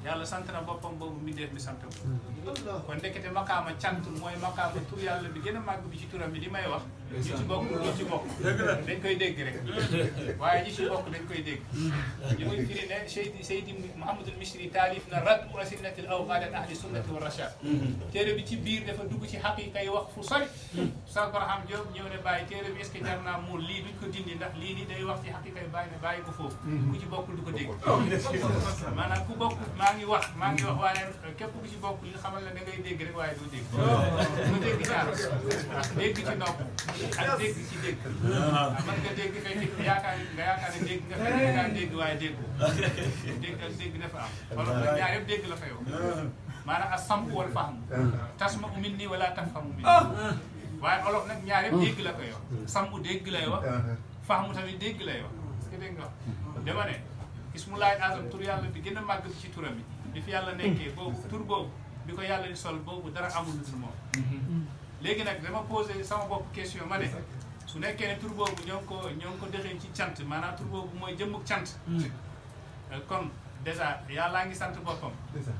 yàlla sant na boppam boobu mbindeef mi sant ko kon ndekete makaama cant mooy makaama tur yàlla bi gën a màgg bi ci turam bi li may wax ñi ci bokk ñi ci bokk dañ koy dégg rek waaye ñi ci bokk dañ koy dégg ñu muy firi ne Seydi Mouhamadul Misri taalif na rad'u asinnatil awqaat ahli sunnati wa rachad téere bi ci biir dafa dugg ci xaqiqa yi wax fu sori sa Barham Diop ñëw ne bàyyi téere bi est-ce que jar naa muul lii duñ ko dindi ndax lii nii day wax ci xaqiqa yi bàyyi ne bàyyi ko foofu ku ci bokkul du ko dégg maanaam ku bokk maa ngi wax waaye képp ku ci bokk li xamal la da ngay dégg rek waaye doo dégg doo dégg ñaar dégg ci nopp ak dégg ci dégg man nga dégg fekk yaakaar ne dégg nga fekk nga dégg waaye dégg dégg ak dégg dafa am wala ñaar yëpp dégg la fa yow maanaam as sam'u wal fahmu tasma'u minni wala tafhamu minni waaye olof nag ñaar yëpp dégg la ko yow sam'u dégg lay wax fahmu tamit dégg lay wax est-ce que dégg nga wax dama ne ismullaahil azam tur yàlla bi gën a màgg ci turam bi fi yàlla nekkee boobu tur boobu bi ko yàlla di sol boobu dara amul lu dul moom léegi nag dama posé sama bopp question ma ne su nekkee ne tur boobu ñoo ngi ko dexee ci cant maanaam tur boobu mooy jëmmuk cant kon dèjà yàllaa ngi sant boppam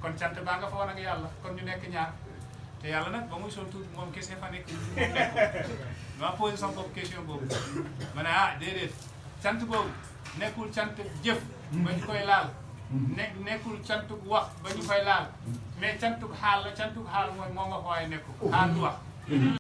kon cant baa nga fa woon ak yàlla kon ñu nekk ñaar te yàlla nag ba muy sol tur moom kese fa nekk moom nekk dama posé sama bopp question boobu ma ne déedéet cant boobu nekkul cant jëf ba ñu koy laal nekkul cantuk wax ba ñu koy laal mais cantuk xaal la cantuk xaal mooy moo nga ko waaye nekkul xaal du wax